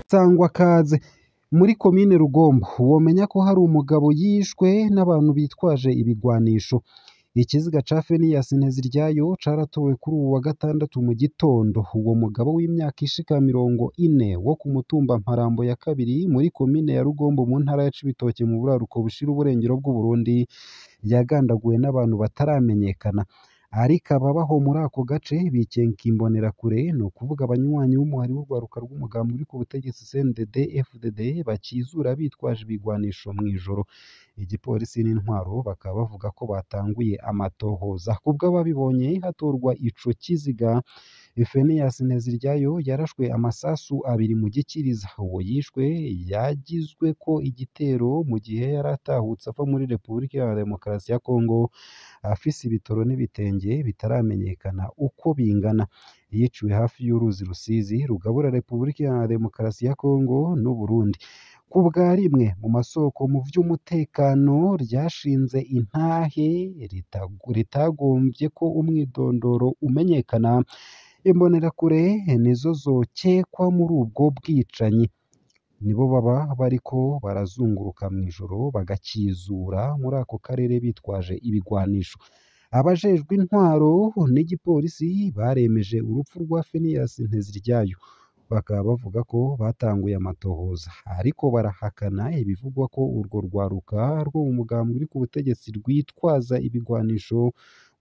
Sangwa kaze muri komine Rugombo womenya ko hari umugabo yishwe n'abantu bitwaje ibigwanisho. Ikiziga ca Feniyasi Nteziryayo caratowe kuri uwu wa gatandatu mu gitondo. Uwo mugabo w'imyaka ishika 40 wo ku mutumba Mparambo ya kabiri muri komine ya Rugombo mu ntara ya Cibitoke mu buraruko bushira uburengero bw'Uburundi yagandaguwe n'abantu bataramenyekana. Ariko ababaho muri ako gace bikenka imbonerakure, ni ukuvuga abanywanyi b'umuhari w'urwaruka rw'umugambi uri ku butegetsi CNDD FDD bakizura bitwaje ibigwanisho mw'ijoro. Igipolisi n'intwaro bakaba bavuga ko batanguye amatohoza. Kubw'ababibonye hatorwa ico kiziga, Feniyasi Nteziryayo yarashwe amasasu abiri mu gikiriza. Uwo yishwe yagizweko igitero mu gihe yari atahutse ava muri Repubulika Iharanira Demokarasi ya Kongo afise ibitoro n'ibitenge bitaramenyekana uko bingana. Yiciwe hafi y'uruzi Rusizi rugabura Repubulika Iharanira Demokarasi ya Kongo n'Uburundi. Ku bwa rimwe mu masoko mu vy'umutekano ryashinze intahe ritagombye ko umwidondoro umenyekana, imbonerakure nizo zokekwa muri ubwo bwicanyi. Nibo baba bariko barazunguruka mw'ijoro bagakizura muri ako karere bitwaje ibigwanisho. Abajejwe intwaro n'igipolisi baremeje urupfu rwa Feniyasi Nteziryayo, bakaba bavuga ko batanguye amatohoza, ariko barahakana ibivugwa ko urwo rwaruka rwo mu mugambi uri ku butegetsi rwitwaza ibigwanisho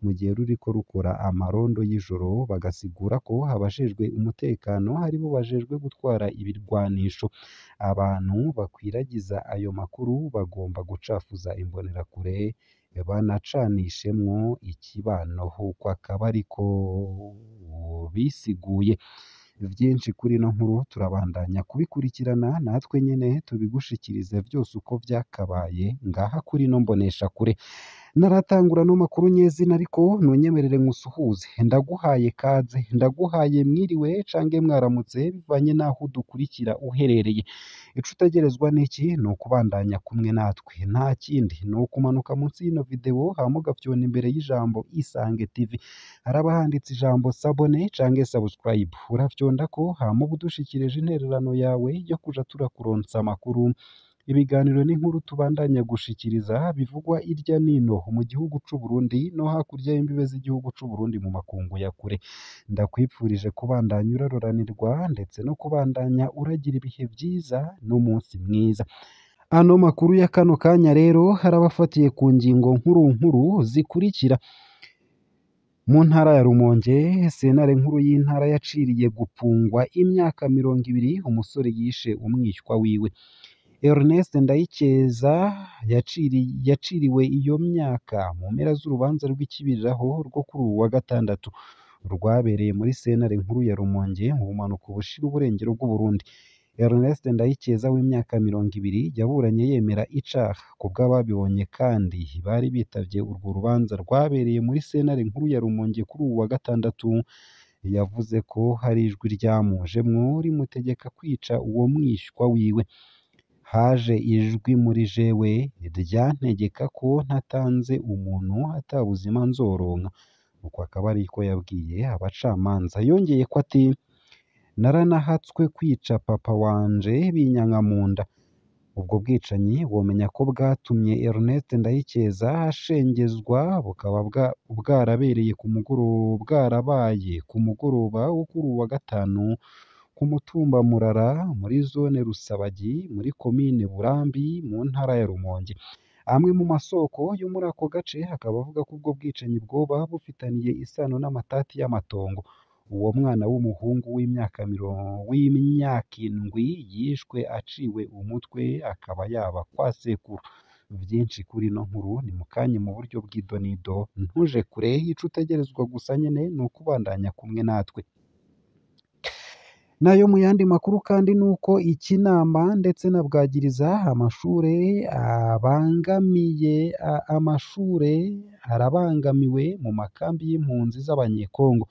mu gihe ruriko rukora amarondo y'ijoro, bagasigura ko abajejwe umutekano aribo bajejwe gutwara ibirwanisho. Abantu bakwiragiza ayo makuru bagomba gucafuza imbonerakure banacanishemwo ikibano, uko akaba ariko bisiguye. Vyinshi kuri ino nkuru turabandanya kubikurikirana natwe nyene tubigushikirize vyose uko vyakabaye ngaha kuri ino mboneshakure. Naratangura ano makuru nyezina ariko ntunyemerere nkusuhuze, ndaguhaye kaze, ndaguhaye mwiriwe cange mwaramutse bivanye n'aho udukurikira uherereye. Ico utegerezwa n'iki? Ni ukubandanya kumwe natwe, nta kindi, ni ukumanuka munsi y'ino video hama ugafyona imbere y'ijambo Isange TV. Haraba handitse ijambo sabone cange subscribe, urafyondako hama uba udushikirije intererano yawe yo kuja turakuronsa amakuru, ibiganiro n'inkuru tubandanya gushikiriza bivugwa irya nino mu gihugu c'Uburundi no hakurya y'imbibe z'igihugu c'Uburundi mu makungu ya kure. Ndakwipfurije kubandanya uraroranirwa ndetse no kubandanya uragira ibihe vyiza n'umunsi mwiza. Ano makuru ya kano kanya rero harabafatiye ku ngingo nkuru nkuru zikurikira. Mu ntara ya Rumonge, sentare nkuru y'intara yaciriye gupfungwa imyaka 20 umusore yishe umwishywa wiwe. Ernest Ndayikeza yaciriwe iyo myaka mu mpera z'urubanza rw'ikibiriraho rwo kuri uwu wa gatandatu rwabereye muri sentare nkuru ya Rumonge mu bumanuko bushira uburengero bw'Uburundi. Ernest Ndayikeza w'imyaka 20 yaburanye yemera icaha. Kubw'ababibonye kandi bari bitavye urwo rubanza rwabereye muri sentare nkuru ya Rumonge kuri uwu wa gatandatu, yavuze ko hari ijwi ryamujemwo rimutegeka kwica uwo mwishywa wiwe. Haje ijwi muri jewe ryantegeka ko ntatanze umuntu ata buzima nzoronka. Uko akaba ariko yabwiye abacamanza. Yongeyeko ati naranahatswe kwica papa wanje binyanka mu nda. Ubwo bwicanyi womenya ko bwatumye Ernest Ndayikeza ashengezwa, bukaba bwarabereye ku mugoroba bwarabaye ku mugoroba wo kuri uwu wa gatanu ku mutumba Murara muri zone Rusabagi muri komine Burambi mu ntara ya Rumonge. Amwe mu masoko yo muri ako gace akaba avuga ko ubwo bwicanyi bwoba bufitaniye isano n'amatati y'amatongo. Uwo mwana w'umuhungu w'imyaka 7 yishwe aciwe umutwe akaba yaba kwa sekuru. Vyinshi kuri ino nkuru ni mukanya mu buryo bw'idonido, ntuje kure, ico utegerezwa gusa nyene ni ukubandanya kumwe natwe. Nayo mu yandi makuru kandi nuko Ikinama ndetse na Bwagiriza amashure abangamiye amashure arabangamiwe mu makambi y'impunzi z'Abanyekongo.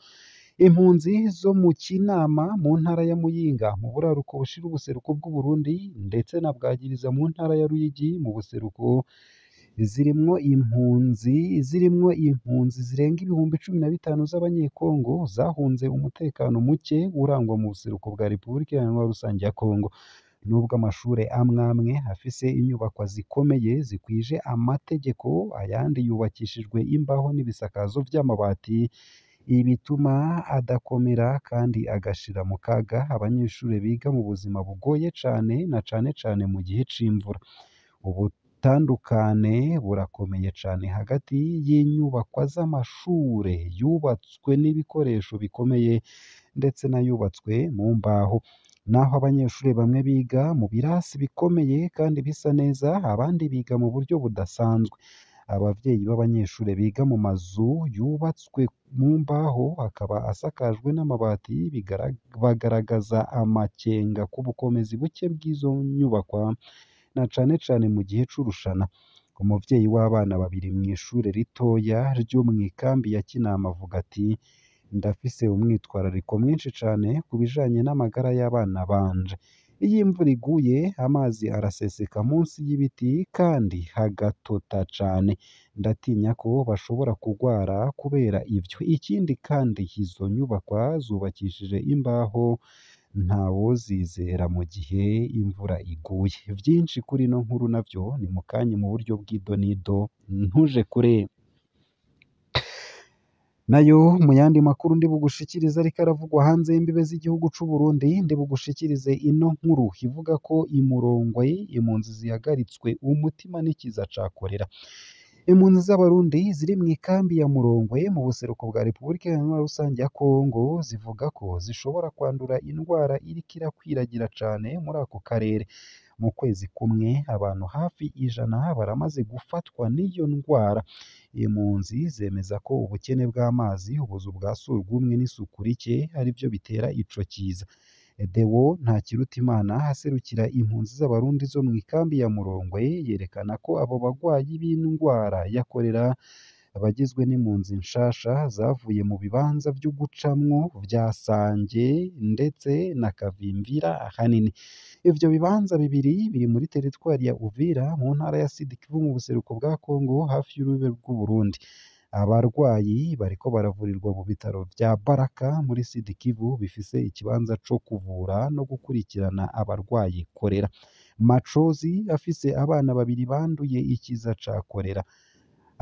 Impunzi zo mu Kinama mu ntara ya Muyinga mu buraruko bushira ubuseruko bw'Uburundi ndetse na Bwagiriza mu ntara ya Ruyigi mu buseruko Zirimwo impunzi zirenga 15,000 z'abanyekongo zahunze umutekano muke urangwa mu buseruko bwa Repubulika Iharanira Rusangi ya Kongo. Nubwo amashure amwe amwe afise inyubakwa zikomeye zikwije amategeko, ayandi yubakishijwe imbaho n'ibisakazo vy'amabati, ibituma adakomera kandi agashira mu kaga abanyeshure biga mu buzima bugoye cane, na cane cane mu gihe c'imvura. Ubutandukane burakomeye cane hagati y'inyubakwa z'amashure yubatswe n'ibikoresho bikomeye ndetse n'ayubatswe mu mbaho. Naho abanyeshure bamwe biga mu birasi bikomeye kandi bisa neza, abandi biga mu buryo budasanzwe. Abavyeyi b'abanyeshure biga mu mazu yubatswe mu mbaho akaba asakajwe n'amabati bagaragaza amakenga ku bukomezi buke bw'izo nyubakwa, na cane cane mu gihe c'urushana. Umuvyeyi w'abana babiri mw'ishure ritoya ryo mw'ikambi ya Kinama avuga ati: "Ndafise umwitwarariko mwinshi cane ku bijanye n'amagara y'abana banje. Iyo imvura iguye, amazi araseseka munsi y'ibiti kandi hagatota cane. Ndatinya ko bashobora kugwara kubera ivyo. Ikindi kandi, izo nyubakwa zubakishije imbaho, ntawozizera mu gihe imvura iguye." Vyinshi kuri ino nkuru navyo ni mukanya mu buryo bw'idonido, ntuje kure. Nayo mu yandi makuru ndi bugushikirize ariko aravugwa hanze y'imbibe z'igihugu c'u Burundi, ndi bugushikirize ino nkuru ivuga ko i Murongwe impunzi zihagaritswe umutima n'ikiza ca korera. Impunzi z'Abarundi ziri mw'ikambi ya Murongwe mu buseruko bwa Repubulika Iharanira Rusangi ya Kongo zivuga ko zishobora kwandura indwara iriko irakwiragira cane muri ako karere. Mu kwezi kumwe abantu hafi 100 baramaze gufatwa n'iyo ndwara. Impunzi zemeza ko ubukene bw'amazi, ubuzu bwa surwumwe n'isuku rike arivyo bitera ico kiza. Deo Ntakirutimana aserukira impunzi z'Abarundi zo mw'ikambi ya Murongwe yerekana ko abo bagwayi b'indwara ya korera bagizwe n'impunzi nshasha zavuye mu bibanza vy'ugucamwo vya Sange ndetse na Kavimvira ahanini. Ivyo bibanza bibiri biri muri teritwari ya Uvira mu ntara ya Sud Kivu mu buseruko bwa Kongo hafi y'urubibe rw'Uburundi. Abarwayi bariko baravurirwa mu bitaro vya Baraka muri Sud Kivu bifise ikibanza co kuvura no gukurikirana abarwaye korera. Macozi afise abana babiri banduye ikiza ca korera,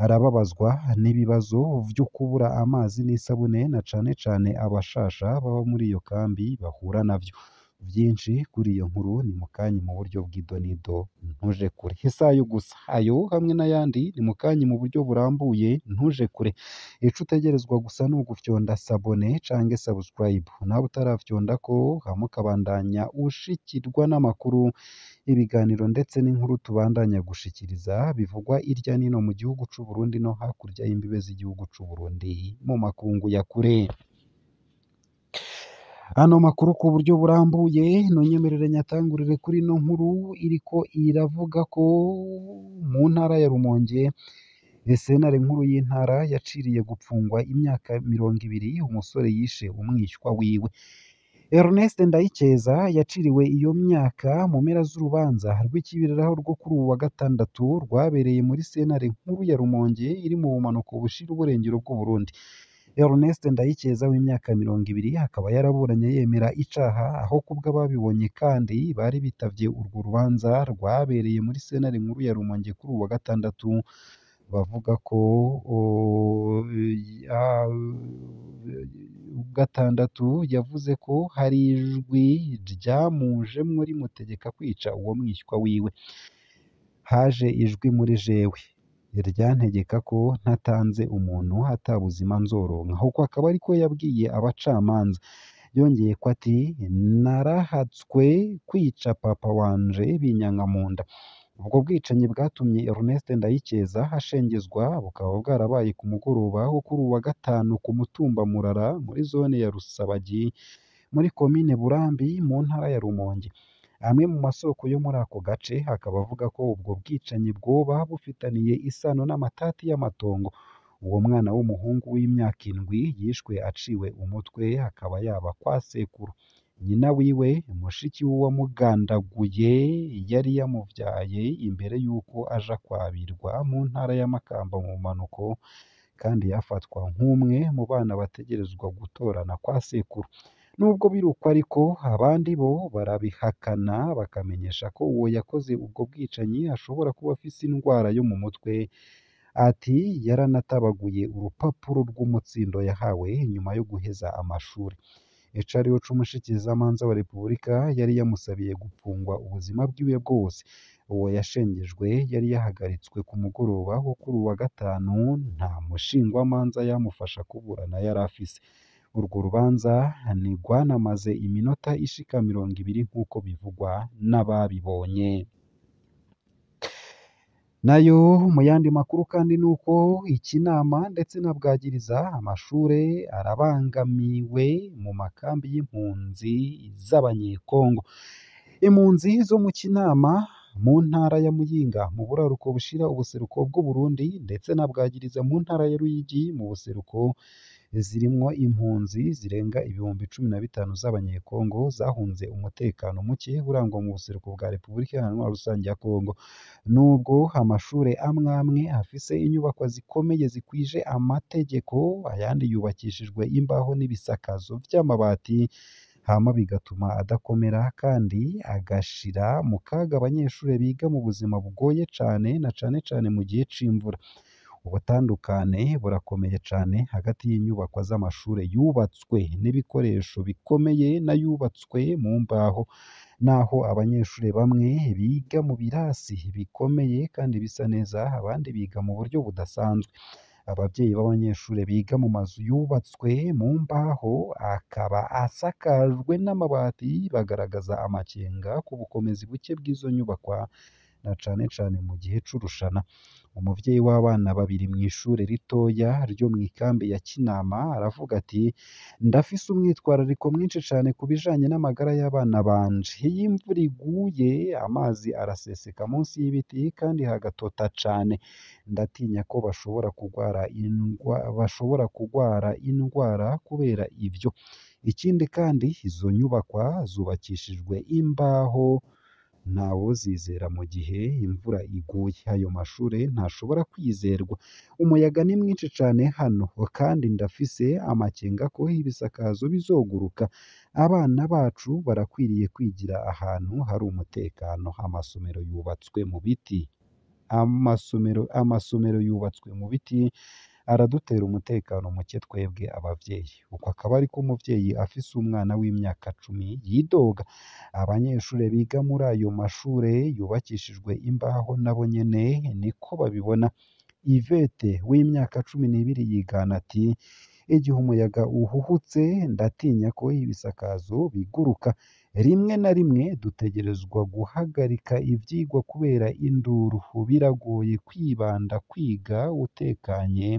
arababazwa n'ibibazo vyo kubura amazi n'isabune, na cane cane abashasha baba muri iyo kambi bahura navyo. Vyinshi kuri iyo nkuru ni mukanya mu buryo bw'idonido, ntuje kure. Isayo gusa ayo hamwe n'ayandi ni mukanya mu buryo burambuye, ntuje kure. Ico utegerezwa gusa ni ugufyonda sabone canke subscribe, nawe utarafyondako hama ukabandanya ushikirwa n'amakuru, ibiganiro ndetse n'inkuru tubandanya gushikiriza bivugwa irya nino mu gihugu c'u Burundi no hakurya y'imbibe z'igihugu c'u Burundi mu makungu ya kure. Ano makuru ku buryo burambuye nonyemerere nyatangurire kuri ino nkuru iriko iravuga ko mu ntara ya Rumonge sentare nkuru y'intara yaciriye gupfungwa imyaka 20 umusore yishe umwishywa wiwe. Ernest Ndayikeza yaciriwe iyo myaka mu mpera z'urubanza rw'ikibiriraho rwo kuri uwu wa gatandatu rwabereye muri sentare nkuru ya Rumonge iri mu bumanuko bushira uburengero bw'Uburundi. Ernest Ndayikeza w'imyaka 20 akaba yaraburanye yemera icaha, aho kubw'ababibonye kandi bari bitavye urwo rubanza rwabereye muri sentare nkuru ya Rumonge kuri uwu wa gatandatu, bavuga ko gatandatu yavuze ko hari ijwi ryamujemwo rimutegeka kwica uwo mwishywa wiwe. Haje ijwi muri jewe ryantegeka ko ntatanze umuntu ata buzima nzoronka. Uko akaba ariko yabwiye abacamanza. Yongeye ko ati: "Narahatswe kwica papa wanje binyanka mu nda." Ubwo bwicanyi bwatumye Ernest Ndayikeza ashengezwa bukaba bwarabaye ku mugoroba wo kuri uwu wa gatanu ku mutumba Murara muri zone ya Rusabagi muri komine Burambi mu ntara ya Rumonge. Amwe mu masoko yo muri ako gace akaba avuga ko ubwo bwicanyi bwoba bufitaniye isano n'amatati y'amatongo. Uwo mwana w'umuhungu w'imyaka 7 yishwe aciwe umutwe akaba yaba kwa sekuru. Nyina wiwe, mushiki w'uwamugandaguye, yari yamuvyaye imbere y'uko aja kwabirwa mu ntara ya Makamba mu bumanuko, kandi yafatwa nk'umwe mu bana bategerezwa gutorana kwa sekuru. Nubwo biri uko ariko, abandi bo barabihakana bakamenyesha ko uwo yakoze ubwo bwicanyi ashobora kuba afise indwara yo mu mutwe. Ati yaranatabaguye urupapuro rw'umutsindo yahawe nyuma yo guheza amashure. Icariho c'umushikirizamanza wa Repubulika yari yamusabiye gupfungwa ubuzima bwiwe bwose. Uwo yashengejwe yari yahagaritswe ku mugoroba wo kuri uwa gatanu, nta mushingwamanza yamufasha kuburana yari afise. Urwo rubanza ntirwanamaze iminota ishika 20 nk'uko bivugwa n'ababibonye. Nayo mu yandi makuru kandi nuko Ikinama ndetse na Bwagiriza amashure arabangamiwe mu makambi y'impunzi z'Abanyekongo. Impunzi zo mu Kinama mu ntara ya Muyinga mu buraruko bushira ubuseruko bw'Uburundi ndetse na Bwagiriza mu ntara ya Ruyigi mu buseruko, zirimwo impunzi zirenga 15,000 z'Abanyekongo zahunze umutekano muke urangwa mu buseruko bwa Repubulika Iharanira Rusangi ya Kongo. Nubwo amashure amwe amwe afise inyubakwa zikomeye zikwije amategeko, ayandi yubakishijwe imbaho n'ibisakazo vy'amabati, hama bigatuma adakomera kandi agashira mu kaga abanyeshure biga mu buzima bugoye cane, na cane cane mu gihe c'imvura. Ubutandukane burakomeye cane hagati y'inyubakwa z'amashure yubatswe n'ibikoresho bikomeye n'ayubatswe mu mbaho, naho abanyeshure bamwe biga mu birasi bikomeye kandi bisa neza, abandi biga mu buryo budasanzwe. Abavyeyi b'abanyeshure biga mu mazu yubatswe mu mbaho akaba asakajwe n'amabati bagaragaza amakenga ku bukomezi buke bw'izo nyubakwa, na cane cane mu gihe c'urushana. Umuvyeyi w'abana babiri mw'ishure ritoya ryo mw'ikambi ya Kinama aravuga ati: "Ndafise umwitwarariko mwinshi cane ku bijanye n'amagara y'abana banje. Iyo imvura iguye amazi araseseka munsi y'ibiti kandi hagatota cane. Ndatinya ko bashobora kugwara indwara kubera ivyo. Ikindi kandi izo nyubakwa zubakishijwe imbaho, ntawozizera mu gihe imvura iguye. Ayo mashure ntashobora kwizerwa. Umuyaga ni mwinshi cane hano kandi ndafise amakenga ko ibisakazo bizoguruka. Abana bacu barakwiriye kwigira ahantu hari umutekano. Amasomero yubatswe mu biti amasomero yubatswe mu biti aradutera umutekano muke twebwe abavyeyi." Uko akaba ariko umuvyeyi afise umwana w'imyaka 10 yidoga. Abanyeshure biga muri ayo mashure yubakishijwe imbaho nabo nyene niko babibona. Yvette w'imyaka 12 yigana ati: "Igihe umuyaga uhuhutse ndatinya ko ibisakazo biguruka. Rimwe na rimwe dutegerezwa guhagarika ivyigwa kubera induru. Biragoye kwibanda kwiga utekanye,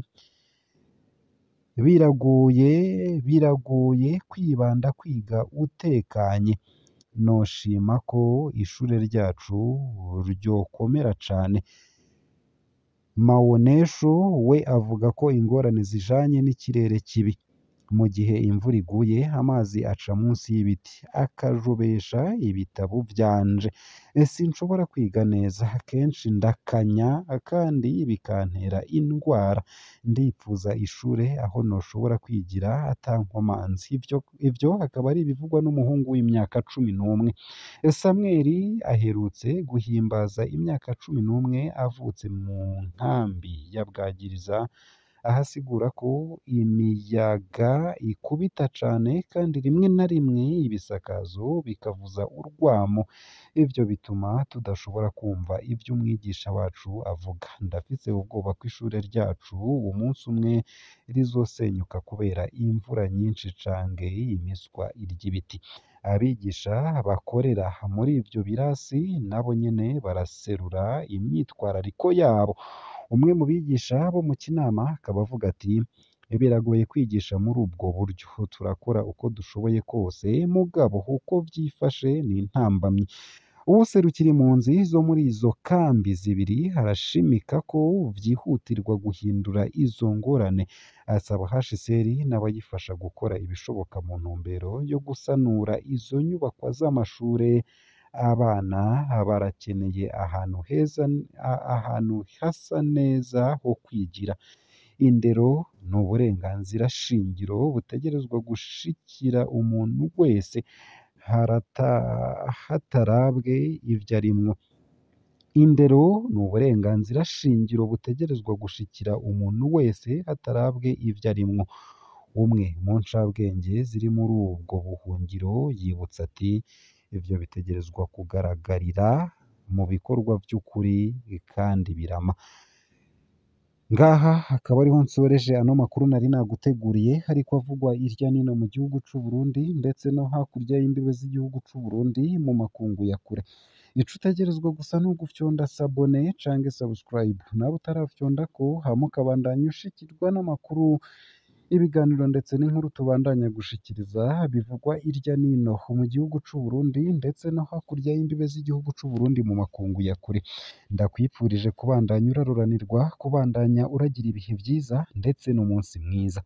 biragoye kwibanda kwiga utekanye. Noshima ko ishure ryacu ryokomera cane." Mawonesho we avuga ko ingorane zijanye n'ikirere kibi. Mu gihe imvura iguye amazi aca munsi y'ibiti akajobesha ibitabo vyanje. Sinshobora kwiga neza, kenshi ndakanya kandi bikantera indwara. Ndipfuza ishure aho noshobora kwigira ata nkomanzi." Ivyo akaba ari ibivugwa n'umuhungu w'imyaka 11. Samuel aherutse guhimbaza imyaka 11 avutse mu nkambi ya Bwagiriza, aho asigura ko imiyaga ikubita cane kandi rimwe na rimwe ibisakazo bikavuza urwamo. Ivyo bituma tudashobora kumva ivyo umwigisha wacu avuga. Ndafise ubwoba ko ishure ryacu umunsi umwe rizosenyuka kubera imvura nyinshi canke imiswa irya ibiti. Abigisha bakorera muri ivyo birasi nabo nyene baraserura imyitwarariko yabo. Umwe mu bigisha bo mu Kinama akaba avuga ati: "Biragoye kwigisha muri ubwo buryo. Turakora uko dushoboye kose, mugabo uko vyifashe ni intambamyi." Uwuserukira impunzi zo muri izo kambi zibiri arashimika ko vyihutirwa guhindura izo ngorane, asaba HCR n'abayifasha gukora ibishoboka mu ntumbero yo gusanura izo nyubakwa z'amashure. Abana barakeneye ahantu heza, ahantu hasa neza ho kwigira. Indero ni uburenganzira shingiro butegerezwa gushikira umuntu wese hatarabwe ivyo arimwo. Indero ni uburenganzira shingiro butegerezwa gushikira umuntu wese hatarabwe ivyo arimwo. Umwe mu ncabwenge ziri muri ubwo buhungiro yibutsa ati: "Ivyo bitegerezwa kugaragarira mu bikorwa vy'ukuri kandi birama." Ngaha akaba ariho nsoreje ano makuru nari naguteguriye, ariko avugwa irya nino mu gihugu c'u Burundi ndetse no hakurya y'imbibe z'igihugu c'u Burundi mu makungu ya kure. Ico utegerezwa gusa ni ugufyonda s'abonner canke subscribe, nawe utarafyondako, hama ukabandanya ushikirwa n'amakuru, ibiganiro ndetse n'inkuru tubandanya gushikiriza bivugwa irya nino mu gihugu c'u Burundi ndetse no hakurya y'imbibe z'igihugu c'u Burundi mu makungu ya kure. Ndakwipfurije kubandanya uraruranirwa, kubandanya uragira ibihe vyiza ndetse n'umunsi mwiza.